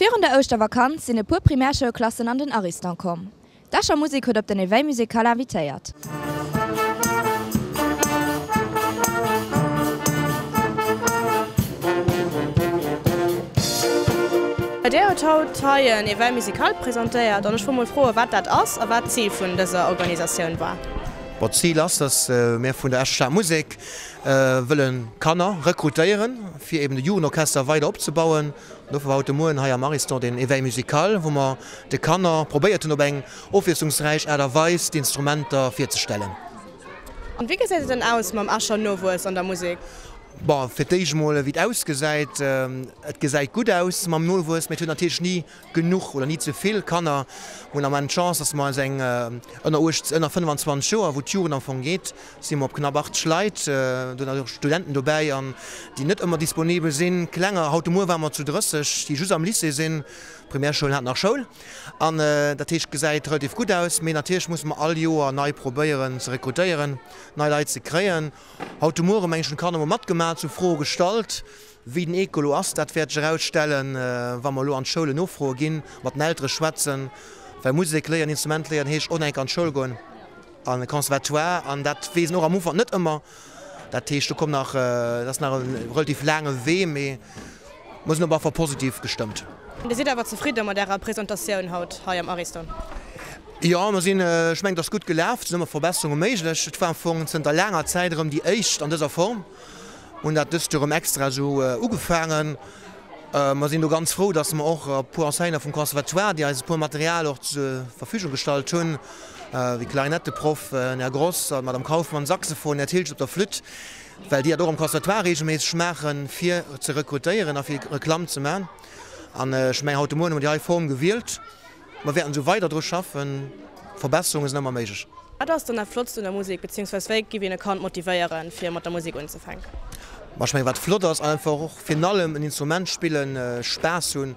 Virun der Ouschtervakanz sinn e puer Primärschoulklassen an den Ariston komm. D'Escher Musek huet op den Éveil musical invitéiert. Dir hutt haut hei en Éveil musical presentéiert an ech wollt mol froen, wat dat ass a wat d'Zil vun dëser Organisatioun war. Bon, d'Zil ass, dass mir vun der Escher Stadmusek wëlle Kanner rekrutéieren, fir eben de Jugendorchester weider opzebauen. Dofir war haut de Mueren hei am Ariston den Éveil musical, wou mer de Kanner probéiert hunn op eng ofwiesslungsräich Aart a Weis d'Instrumenter virzestellen. An wéi gesäit et dann aus mam Escher Nowuess an der Musek? Bon, fir d'éischt emol wéi et ausgesäit, et gesäit gutt aus mam Nowuess, mee et huet natierlech ni genuch oder ni ze vill Kanner. Mir hunn am Ament d'Chance, dass mer eis eng ënner 18, ënner 25 Joer, wou d'Jugend am Fong geet, si mer op knapp 80 Leit. Do sinn och Studenten dobäi an déi net ëmmer disponibel sinn. Klenger, haut de Muer ware mer zu 30, déi just am Lycée sinn. D'Primärschoul hat nach Schoul. An dat heescht, et gesäit relativ gutt aus. Mee natierlech musse mer all Joer nei probéieren ze rekrutéieren, nei Leit ze kréien. Haut de Muere meng ech hunn d'Kanner emol matgemaach, sou Froe gestallt. Wéi den Eco elo ass, dat wäert sech erausstellen, wa mer elo an d'Schoulen nofroe ginn, mat den Eltere schwätzen. Well Musek léieren, Instrument léieren heescht och nach eng Kéier an d'Schoul goen, an de Conservatoire. An dat weess een och am Ufank net ëmmer. Dat heescht, do kommt nach, dat ass nach e relativ laange Wee, mee mer sinn op alle Fall positiv gestëmmt. Dir sidd awer zefridde mat Ärer Presentatioun haut hei am Ariston? Jo, mer sinn, ech mengen, et ass gutt gelaf. Et sinn ëmmer Verbesserunge méiglech. Et war am Fong zënter laanger Zäit erëm déi éischt an dëser Form. Hunn dat dëst Joer erëm extra esou ugefaangen. Mer sinn do ganz frou, dass mer och e puer Enseignanten vum Conservatoire, déi eis e puer Material och zur Verfügung gestallt hunn, wéi Klarinetteproff, den Här Gross an d'Madame Kaufmann, Saxophon, den Här Thiltges op der Flütt, well déi dat och am Conservatoire regelméisseg maachen, fir ze rekrutéieren a fir Reklamm ze maachen. An ech mengen, haut de Mueren hu mer déi hei Form gewielt. Mer wäerten esou weider dru schaffen. Verbesserunge sinn ëmmer méiglech. Wat ass dann dat Flottst un der Musek, beziehungsweise wéi giff een e Kand motivéieren fir mat der Musek unzefänken? Ma ech mengen wat flott ass, einfach och virun allem en Instrument spillen, Spaass hunn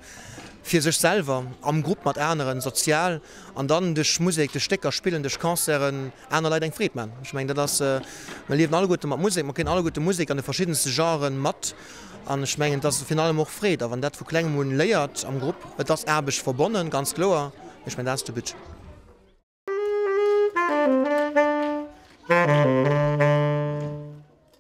fir sech selwer, am Grupp mat aneren, sozial, an dann duerch Musek, duerch Stécker spillen, duerch Concerten aner Leit eng Freed man. Ech mengen dat ass, mer liewen alleguerte mat Musek, mer kréien alleguerte Musek an de verschiddenste Genren mat an ech mengen et ass virun allem och Freed a wann dat vu klengem un léiert am Grupp, et ass Aarbecht verbonnen, ganz kloer, mee ech mengen dat ass de But.